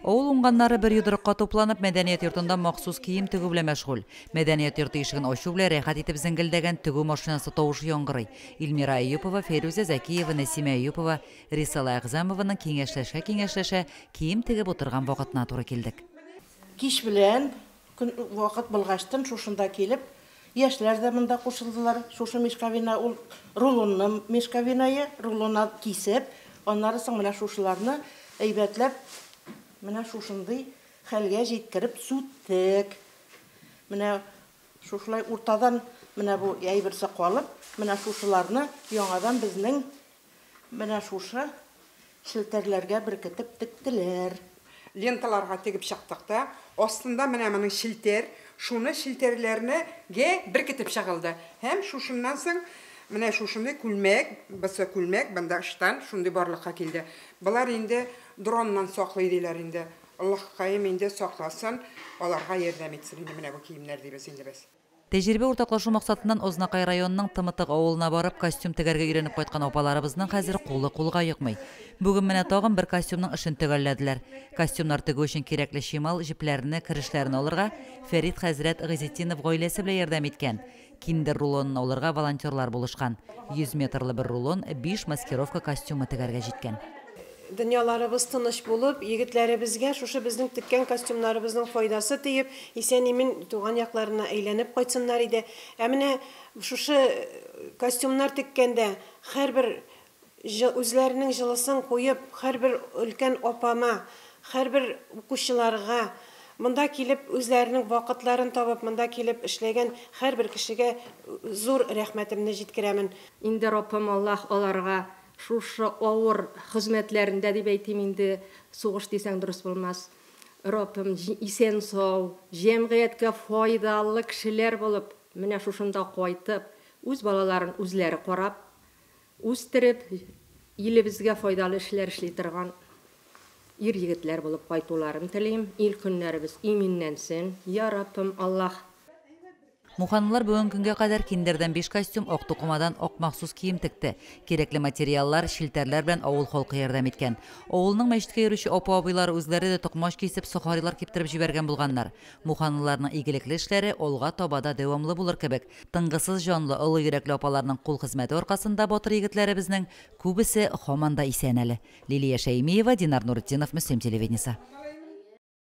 Авыл уңганнары бер йодрыкка тупланып, мәдәният йортында махсус кием тегү белән мәшгуль. Мәдәният йорты ишеген ачу белән рәхәт итеп зеңгелдәгән тегү машинасы тавышы яңгырый. Илмира Әюпова, Фәйрүзә Зәкиева, Нәсимә Әюпова, Рисала Әгъзамованың киңәшләшә-киңәшләшә кием тегеп утырган вакытына туры килдек. Кич белән көн вакыт булгачтын шушында килеп, яшьләр дә монда кушылдылар. Шушы мешковина ул рулонны мешковинае, рулоннан кисеп, аннары соң менә шушыларны әйбәтләп менә шушындый хәлгә җиткереп сүттек. Менә шушылай уртадан менә бу әйберсе калып, менә шушыларны яңадан безнең менә шушы челтәрләргә беркетеп тектеләр. Ленталарга тегеп чыктык та, астында менә моның челтәр, шуны челтәрләрне гә беркетеп чыгылды. Һәм шушыннан соң менә шушындый күлмәк, бысы күлмәк, бында ыштан шундый барлыкка килде. Болар инде дроннан саклый диләр инде. Аллаһкаем инде сакласын, аларга ярдәм итсен инде менә бу киемнәр дибез инде без. Тәҗрибә уртаклашу максатыннан Азнакай районының Тымытык авылына барып, костюм тегәргә өйрәнеп кайткан апаларыбызның хәзер кулы кулга йокмый. Бүген менә тагын бер костюмның эшен төгәлләделәр. Костюмнар тегү өчен кирәкле чимал, җепләрне, керешләрен алырга Фәрит хәзрәт Гыйзетдинов гаиләсе белән ярдәм иткән. Киндер рулонын алырга волонтерлар булышкан. 100 метрлы бер рулон 5 маскировка костюмы тегәргә җиткән. Дөньяларыбыз тыныч булып, егетләребезгә шушы безнең теккән костюмнарыбызның файдасы тиеп, исән-имин туган якларына әйләнеп кайтсыннар иде. Ә менә шушы костюмнар теккәндә һәрбер үзләренең җылысын куеп, һәрбер өлкән апама, һәрбер укучыларга монда килеп үзләренең вакытларын табып, монда килеп эшләгән һәрбер кешегә зур рәхмәтемне җиткерәмен. Инде Раббым Аллаһ аларга шушы авыр хезмәтләрендә дип әйтим инде, сугыш дисәң дөрес булмас. Раббым исән сау, җәмгыятькә файдалы кешеләр булып, менә шушында кайтып, үз балаларын үзләре карап, үстереп, илебезгә файдалы эшләр эшли торган ир егетләр булып кайтуларын телим. Ил көннәребез иминләнсен. Я Раббым Аллаһ. Муханлылар бүгенге көнгә кадәр киндердән 5 костюм, ак тукымадан ак махсус кием текте. Кирәкле материаллар, челтәрләр белән авыл халкы ярдәм иткән. Авылның мәчеткә йөрүче апа-абыйлары үзләре дә токмач кисеп, сохарилар киптереп җибәргән булганнар. Муханлыларның игелекле эшләре алга таба да дәвамлы булыр кебек. Тынгысыз җанлы, олы йөрәкле апаларның кул хезмәте аркасында батыр егетләребезнең күбесе һаман да исән әле. Лилия Шәймиева, Динар Нуретдинов, Мөслим телевидениесе.